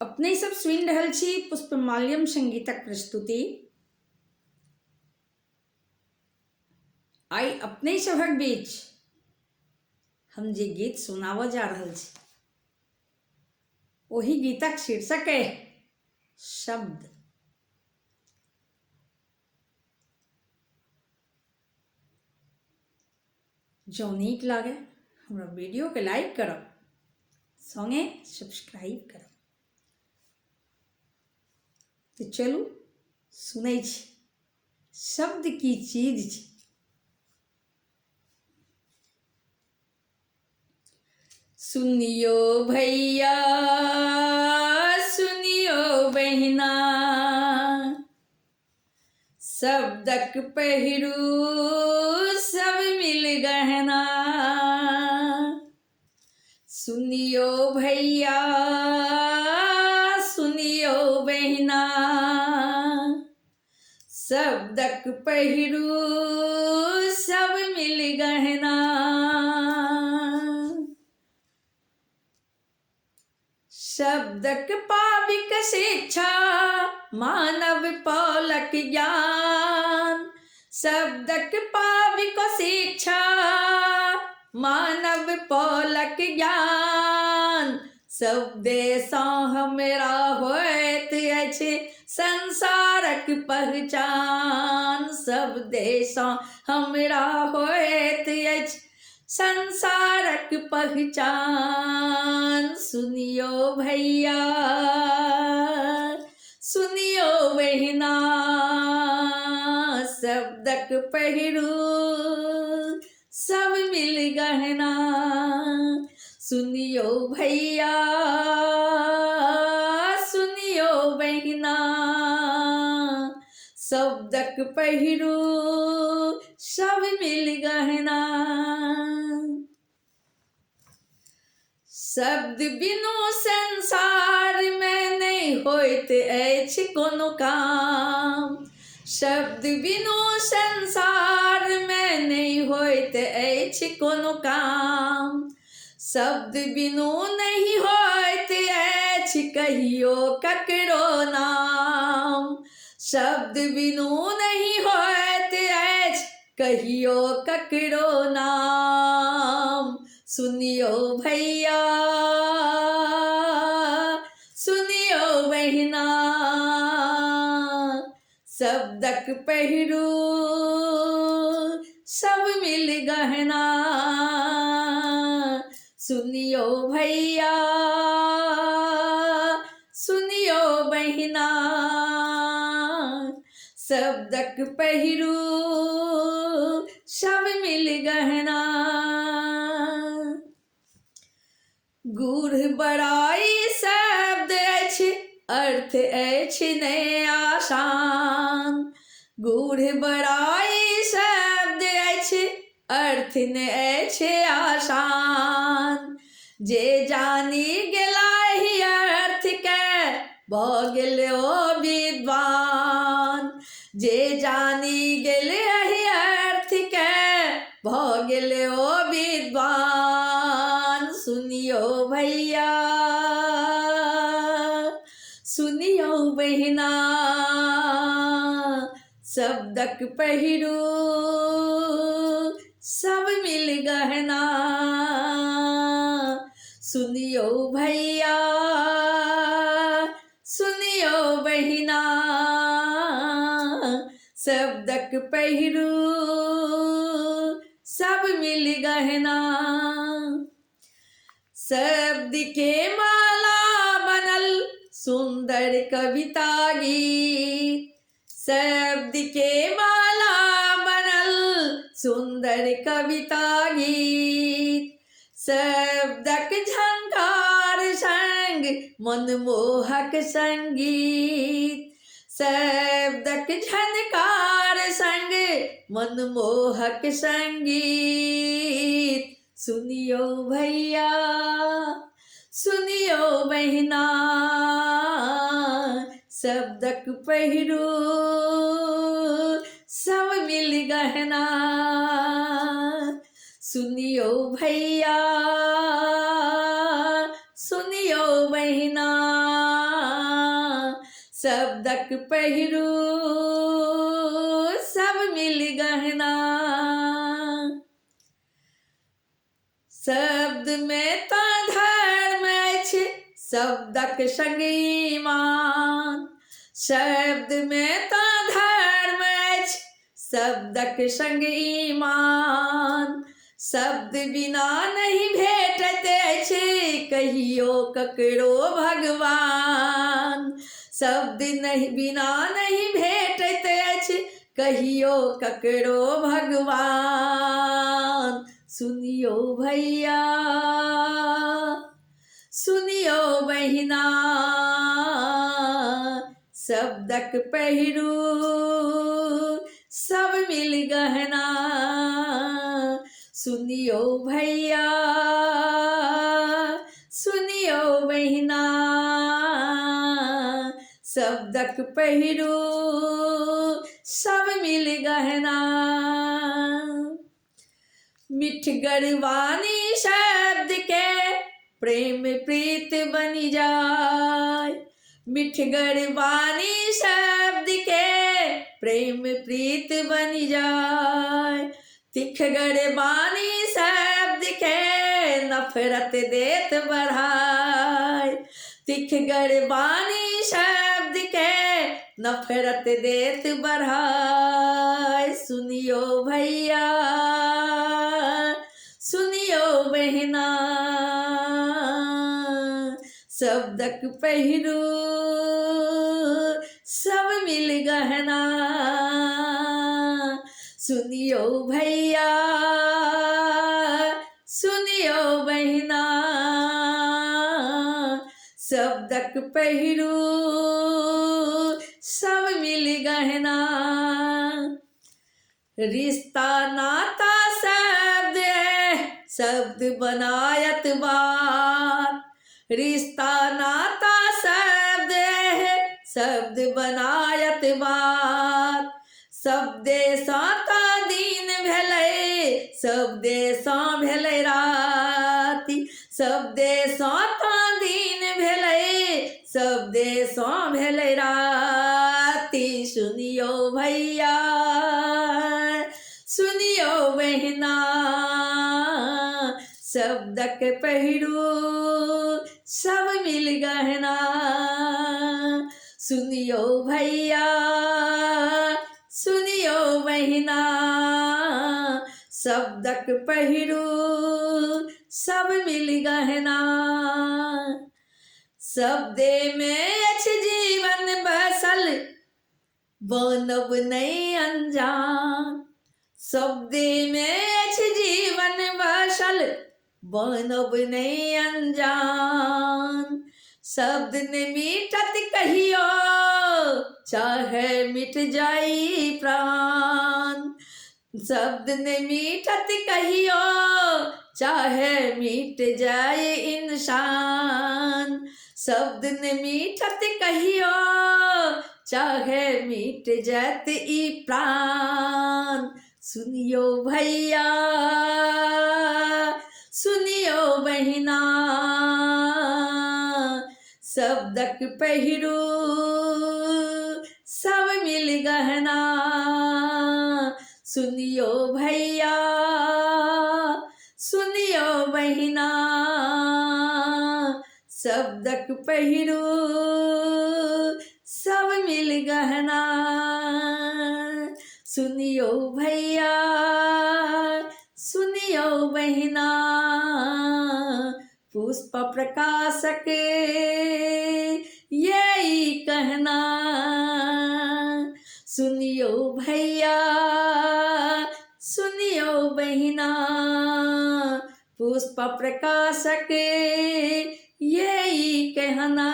अपने सब सुनि रहल छी पुष्पमाल्यम संगीतक प्रस्तुति। आइ अपने सभक बीच हम जे गीत सुनाबऽ जा रहल छी ओहि गीतक शीर्षक अइ शब्द। जँ नीक लागय हमरा वीडियोके लाइक करब, सङ्गे सब्सक्राइब करब। तऽ चलू सुनै छी शब्द की चीज छै। सुनियो भैया सुनियो बहिना, शब्दक पहिरू सब मिल गहना। सुनियो भैया सुनियो बहिना, शब्दक पहिरू सब मिल गहना। शब्दक पाबिक शिक्षा मानव पौलक ज्ञान। शब्दक पाबिक शिक्षा मानव पौलक ज्ञान। शब्देसँ हमरा होइत अछि संसारक पहचान। शब्देसँ हमरा होइत अछि संसारक पहचान। सुनियो भैया सुनियो बहिना, शब्दक पहिरू सब मिल गहना। सुनियो भैया सुनियो बहिना, शब्दक पहिरू सब मिल गहना। शब्द बिनु संसार में नहि होइत अछि कोनो काम। शब्द बिनु संसार में नहि होइत अछि कोनो काम। शब्द बिनु नहि होइत अछि कहियो ककरो नाम। शब्द बिनु नहि होइत अछि कहियो ककरो नाम। सुनियो भैया सुनियो बहिना, शब्दक पहिरू सब मिल गहना। सुनियो भैया सुनियो बहिना, शब्दक पहिरू सब मिल गहना। गूढ़ बड़ाई शब्द अछि अर्थ अछि नहि आसान। गूढ़ बड़ाई शब्द अछि अर्थ नहि अछि आसान। जे जानि गेला एहि अर्थ के भऽ गेल ओ विद्वान। जे जानि गेल एहि अर्थ के भऽ गेल ओ विद्वान। सुनियो भैया सुनियो बहिना, शब्दक पहिरू सब मिल गहना। सुनियो भैया सुनियो बहिना, शब्दक पहिरू सब मिल गहना। शब्द के माला बनल सुंदर कविता गीत। शब्द के माला बनल सुंदर कविता गीत। शब्दक झंकार संग मनमोहक संगीत। शब्दक झनकार संग मनमोहक संगीत। सुनियो भैया सुनियो बहिना, शब्दक पहिरू सब मिल गहना। सुनियो भैया सुनियो बहिना, शब्दक पहिरू सब मिल गहना। शब्दमे तऽ धर्म अछि, शब्दक संग ईमान। शब्दमे तऽ धर्म अछि, शब्दक संग ईमान। शब्द बिना नहि भेटैत अछि कहियो ककरो भगवान। शब्द नहि बिना नहि भेटैत अछि कहियो ककरो भगवान। सुनियौ भैया, सुनियौ बहिना, शब्दक पहिरू सब मिल गहना। सुनियौ भैया, सुनियौ बहिना, शब्दक पहिरू सब मिल गहना। मिठगर वाणी शब्द के प्रेम प्रीत बनि जाय। मिठगर वाणी शब्द के प्रेम प्रीत बनि जाय। तिखगर वाणी शब्द के नफरत देत बढ़ाय। तिखगर वाणी शब्द के नफरत देत बढ़ाय। सुनियौ भैया, सुनियौ बहिना, शब्दक पहिरू सब मिल गहना। सुनियौ भैया, सुनियौ बहिना, शब्दक पहिरू सब मिल गहना। रिश्ता नाता शब्द है, शब्द बनायत बात। रिश्ता नाता शब्द है, शब्द बनायत बात। शब्दे सँ तऽ दिन भेलै, शब्दे सँ भेलै राति। शब्दे सँ तऽ दिन भेलै, शब्दे सँ भेलै राति। सुनियौ भैया, सुनियौ बहिना, शब्दक पहिरू सब मिल गहना। सुनियौ भैया, सुनियौ बहिना, शब्दक पहिरू सब मिल गहना। शब्दे मे अछि जीवन बसल, बनब नहि अनजान। शब्दे मे अछि जीवन बसल, बनब नहि अनजान। शब्द ने मिटत कहियो, चाहे मिट जाई प्राण। शब्द ने मिटत कहियो, चाहे मिट जाए इंसान। शब्द ने मिटत कहियो, चाहे मिट जात ई प्राण। सुनियौ भैया, सुनियौ बहिना, शब्दक पहिरू सब मिल गहना। सुनियौ भैया, सुनियौ बहिना, शब्दक पहिरू सब मिल गहना। सुनियौ भैया, सुनियौ बहिना, पुष्प प्रकाशक यही कहना। सुनियौ भैया, सुनियौ बहिना, पुष्प प्रकाशक यही कहना।